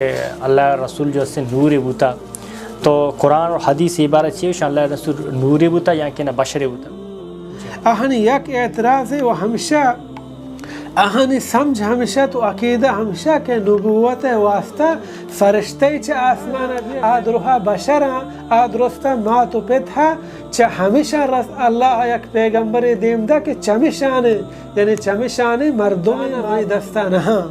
اللہ ءِ رسول جو است نورے بوتا، تو قرآن و حدیث ءِ بارہ چی گوشاں؟ اللہ ءِ رسول نورے بوتا یا کہ نہ بشرے بوتا؟ آہانی یک اعتراضے و ہمشہ، آہانی سمجھ ہمشہ تو عقیدہ ہمشہ کہ نبوت ءِ واسطہ فرشتہ چہ آسمان ءَ بیا، آ دروہ بشراں، آ درستاں مات و پت ہا، چہ ہمشاں رس اللہ یک پیغمبرے دیم دا کہ چمشانے، یعنی چمشانے مردم مانی دستا نہاں،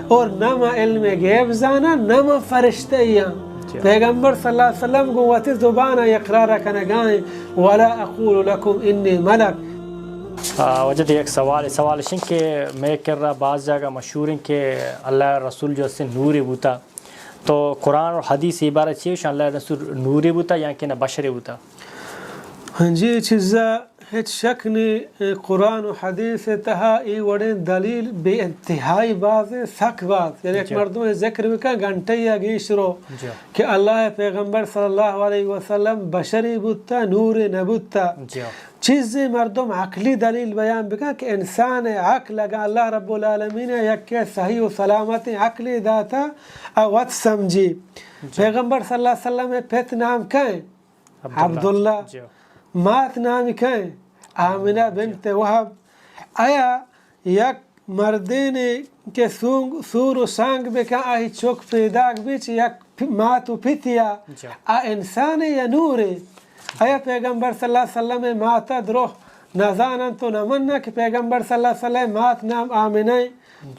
اور نہ ما علم غیب زاناں، نہ ما فرشتہ یاں۔ جی۔ پیغمبر صلی اللہ علیہ وسلم گوں وتی زبان ءَ اقرار کنگائیں، ولا اقول لکم انی ملک۔ آ، واجہ، یک سوال، سوال اش انت کہ مئے کرا باز جاگہ مشہور انت کہ اللہ ءِ رسول جو است نورے بوتا، تو قرآن و حدیث ءِ بارہ چی گوشاں؟ اللہ ءِ رسول نورے بوتا یا کہ نہ بشرے بوتا؟ ہاں جی، اے چیزا ہچ شک نی، قرآن و حدیث ءِ تہا اے وڑیں دلیل بے انتہائی باز انت، سک باز۔ یعنی یک جی۔ مردم ذکر بکن، گھنٹہ یا گیش رو جی۔ کہ اللہ ءِ پیغمبر صلی اللہ علیہ وسلم بشرے بوتا، نورے نہ بوتا۔ جی۔ چیزے مردم عقلی دلیل بیان بکن کہ انسان ءِ عقل، اگاں اللہ رب العالمین ءَ یک صحیح و سلامتیں عقلے داتا، آ وت سمجھی۔ جی۔ پیغمبر صلی اللہ علیہ وسلم ءِ پت نام کئے؟ عبداللہ۔ عبداللہ۔ جی۔ مات نامی کئے؟ آمنہ بنت وہب۔ آیا یک مردینے کہ سونگ، سور و سانگ بکن، آئی چک پیداک بی چہ یک پ-، مات و پتیا، جی۔ آ انسانے یا نورے؟ آیا پیغمبر صلی اللہ علیہ وسلم ءِ ماتا دروہ نزاننت و نمننت کہ پیغمبر صلی اللہ علیہ وسلم ءِ مات نام آمنہ ایں،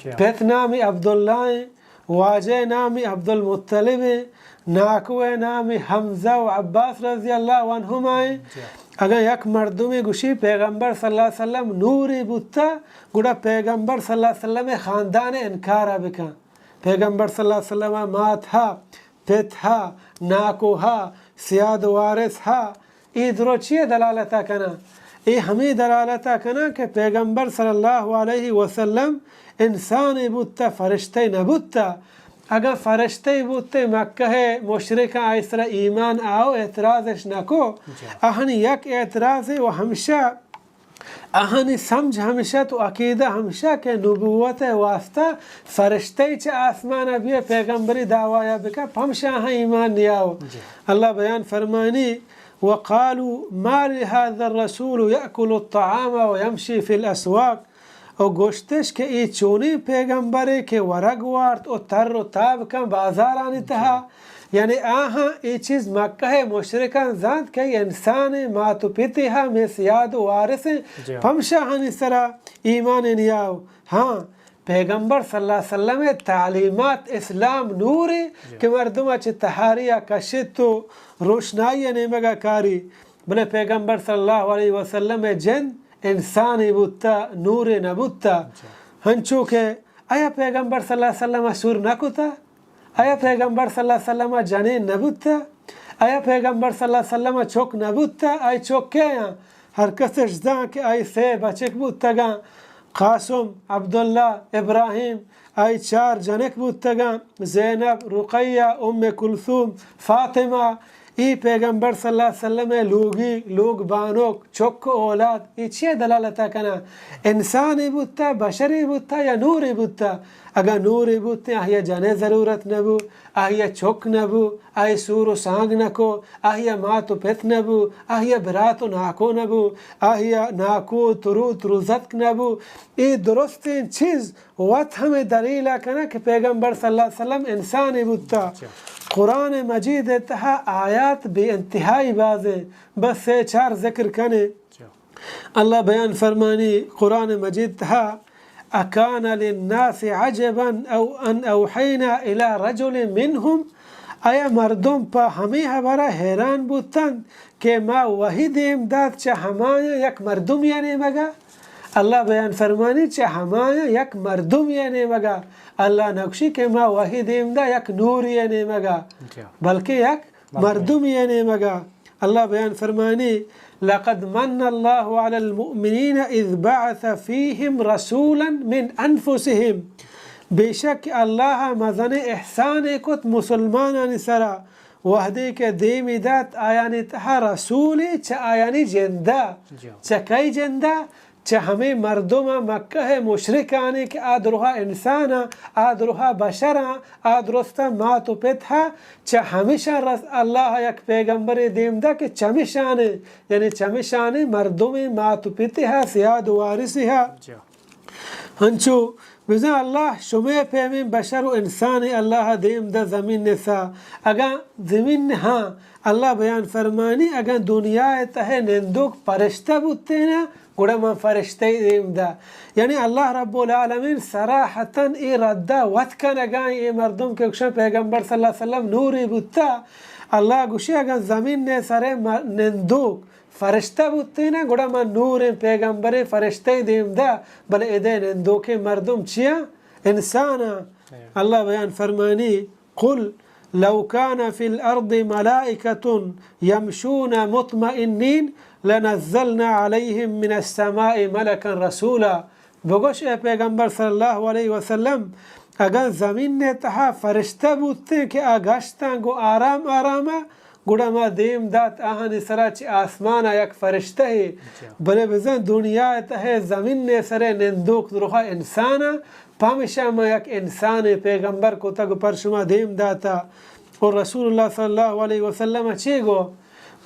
جی۔ پت نامی عبداللہ ایں، واجہ نامی عبدالمطلب ایں، ناکو نامی حمزہ و عباس رضی اللہ عنہما ایں۔ جی۔ اگاں یک مردمے گوشی پیغمبر صلی اللہ علیہ وسلم نورے بوتا، گڑا پیغمبر صلی اللہ علیہ وسلم ءِ خاندان ءِ انکارا بکن۔ پیغمبر صلی اللہ علیہ وسلم ءِ مات ہا، پت ہا، ناکو ہا، سیاد وارث ہا، اے درو چی دلالتا کناں؟ اے ہمے دلالتا کناں کہ پیغمبر صلی اللہ علیہ وسلم انسانے بوتا، فرشتے نہ بوتا۔ اگاں فرشتے بوتے، مکہ ءِ مشرکاں آئی سرا ایمان آؤ، اعتراضش نہ کو۔ جی۔ آہانی یک اعتراضے و ہمشہ، آہانی سمجھ ہمشہ تو عقیدہ ہمشہ کہ نبوت ءِ واسطہ فرشتے چہ آسمان ءَ بیا پیغمبری دعوایا بکن، پمشا آہاں ایمان نیاؤ۔ جی۔ اللہ بیان فرمانی، وقالوا ما لهذا الرسول يأكل الطعام ويمشي في الأسواق۔ و گوشتش کہ اے چونیں پیغمبرے کہ ورگ وارت و تر و تاب کن بازارانی تہا۔ یعنی آہاں اے چیز مکہ ءِ مشرکاں زانت کہ اے انسان ءِ مات و پتے ہا، ہمے سیاد و وارث ایں، جی۔ پمشاہانی سرا ایمان نیاؤ۔ ہاں، پیغمبر صلی اللہ علیہ وسلم ءِ تعلیمات، اسلام نورے، جی۔ کہ مردم ءَ چہ تہاری ءَ کشت و روشنائی ءِ نیمگ ءَ کاری، بلے پیغمبر صلی اللہ علیہ وسلم ءِ جند انسانے بوتا، نورے نہ بوتا۔ جی۔ ہنچو کہ آیا پیغمبر صلی اللہ علیہ وسلم ءَ سور نہ کتا؟ آیا پیغمبر صلی اللہ علیہ وسلم ءَ جنین نہ بوتا؟ آیا پیغمبر صلی اللہ علیہ وسلم ءَ چک نہ بوتا؟ آئی چک کئے آں؟ ہر کسش زان کہ آئی سے بچک بوتگاں، قاسم، عبداللہ، ابراہیم، آئی چار جنک بوتگاں، زینب، رقیہ، ام کلثوم، فاطمہ۔ اے پیغمبر صلی اللہ علیہ وسلم ءِ لوگی، لوگ بانک، چک اولاد، اے چی دلالتا کناں؟ انسانے بوتا، بشرے بوتا یا نورے بوتا؟ اگاں نورے بوتیں، آہیا جنے ضرورت نہ بو، آہیا چک نہ بو، آئی سور و سانگ نہ کو، آہیا مات و پت نہ بو، آہیا برات و ناکو نہ بو، آہیا ناکو، ترو، تروزتک نہ بو۔ اے درستیں چیز وت ہمے دلیلا کناں کہ پیغمبر صلی اللہ علیہ وسلم انسانے بوتا۔ اچھا۔ قرآن مجید ءِ تہا آیات بے انتہائی بازیں، بس سے چار ذکر کنے۔ اچھا۔ اللہ بیان فرمانی قرآن مجید تہا، اکان للناس عجبا او ان اوحینا الی رجل منهم، آیا مردم پہ ہمے حبرا حیران بوتنت کہ ما وحی دیم دات چہ ہمایاں یک مردمی ءِ نیمگا؟ اللہ بیان فرمانی، چہ ہمایاں یک مردمی ءِ نیمگا۔ اللہ نگوشی کہ ما وحی دیم دا یک نوری ءِ نیمگا، جی۔ بلکہ یک مردمی۔ مردمی ءِ نیمگا۔ اللہ بیان فرمانی، لقد من اللہ علی المؤمنین اذ بعث فیہم رسولا من انفسہم۔ بے شک اللہ مزنیں احسانے کت مسلمانانی سرا، وہدے کہ دیمی دات آیانی تہا رسولے چہ آیانی جندا۔ جی۔ چہ کئی جندا؟ چہ ہمے مردم ءَ، مکہ ءِ مشرکانی کہ آ درہا انسان ءَ، آ درہا بشر ءَ، آ درستاں مات و پت ءَ، چہ ہمیشاں رس اللہ ءَ یک پیغمبرے دیم دا کہ چمیشانے، یعنی چمیشانے مردمے مات و پتے ءَ، سیاد و وارثے ءَ۔ جا۔ انچو بزاں اللہ شمے پیمیں بشر و انسانے اللہ ءَ دیم دا زمین ءِ سرا۔ اگاں زمین، ہاں، اللہ بیان فرمانی، اگاں دنیا ءِ تہ ءَ نندوک فرشتہ بوتیناں، گڑا من فرشتہ ءَ دیم دا۔ یعنی اللہ رب العالمین صراحتاً اے رد ءَ وت کنگا ایں، اے مردم کہ گوشاں پیغمبر صلی اللہ علیہ وسلم نورے بوتا، اللہ گوشی اگاں زمین ءِ سر ءَ م-، نندوک فرشتہ بوتیناں، گڑا من نوریں پیغمبریں فرشتہ ءَ دیم دا، بلے ادے نندوکیں مردم چیاں؟ انساناں۔ اللہ بیان فرمانی، قل لو كان في الأرض ملائكة يمشون مطمئنين لنزلنا عليهم من السماء ملكا رسولا۔ بگوش اے پیغمبر صلی اللہ علیہ وسلم، اگاں زمین ءِ تہا فرشتہ بوتیں کہ آ گشتاں گوں آرام آرام ءَ، گڑا ما دیم دات آہانی سرا چہ آسمان ءَ یک فرشتہ ءَ۔ جا۔ بلے بزاں دنیا ءِ تہ ءَ زمین ءِ سر ءَ نندوک درہا انسان ءَ، پمیشا ما یک انسانے پیغمبر کتگ و پر شما دیم داتا۔ و رسول اللہ صلی اللہ علیہ وسلم ءَ چے گو؟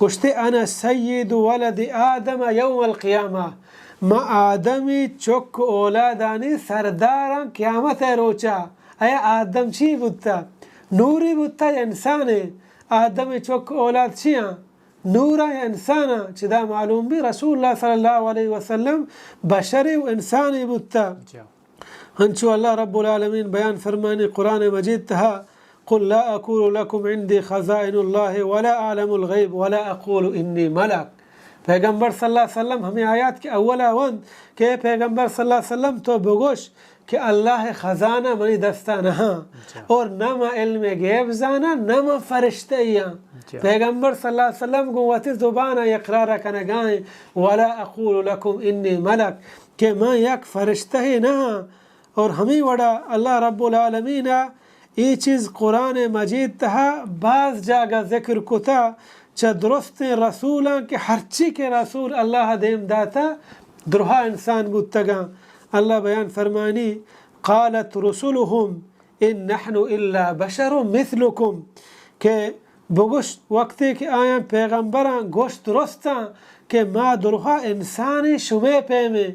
گوشتے، انا سید ولد آدم یوم القیامہ، ما آدمی چک اولادانی سرداراں قیامت ءِ روچا۔ اے آدم چی بوتا؟ نوری بوتا یا انسانے؟ آدم چک اولاد چیاں؟ نوراں یا انساناں؟ چدا معلوم بی رسول اللہ صلی اللہ علیہ وسلم بشرے و انسانے بوتا۔ جا۔ ہنچو اللہ رب العالمین بیان فرمانی قرآن مجید تہا، قل لا اقول لكم عندي خزائن الله ولا اعلم الغيب ولا اقول اني ملك۔ پیغمبر صلی اللہ علیہ وسلم ہمیں آیات کہ اولا وند کہ اے پیغمبر صلی اللہ علیہ وسلم تو بگوش کہ اللہ ءِ خزانہ منی دستا نہاں۔ جا۔ اور نہ من علم غیب زاناں، نہ من فرشتہ یاں۔ جا۔ پیغمبر صلی اللہ علیہ وسلم گوں وتی زبان ءَ اقرار کنگائیں، ولا اقول لكم اني ملك، کہ من یک فرشتہ نہاں۔ اور ہمیں وڑا اللہ رب العالمین ءَ اے چیز قرآن مجید تہا باز جاگہ ذکر کتا، چہ درستیں رسولاں کہ ہرچی کہ رسول اللہ دیم داتا، درہا انسان بوتگاں۔ اللہ بیان فرمانی، قالت رسلهم ان نحن الا بشر مثلكم، کہ بگوش وقتے کہ آیاں پیغمبراں گوشت درستاں کہ ما درہا انسانیں شمے پیمیں،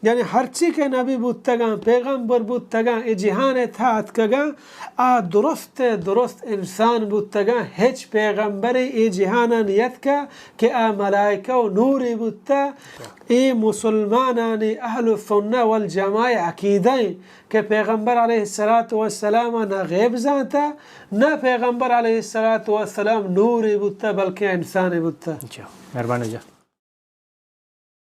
یعنی ہرچی کہ نبی بوتگاں، پیغمبر بوتگاں، اے جہان ءِ تہا اتکگاں، آ درست ءِ درست انسان بوتگاں، ہچ پیغمبرے اے جہان ءَ نیتکا کہ آ ملائکہ و نورے بوتا۔ اے مسلمانانی اہل السنہ والجماعہ عقیدہ ایں کہ پیغمبر علیہ الصلوۃ والسلام نہ غیب زانتا، نہ پیغمبر علیہ الصلوۃ والسلام نورے بوتا، بلکہ انسانے بوتا۔ اچھا، مہربانی جان۔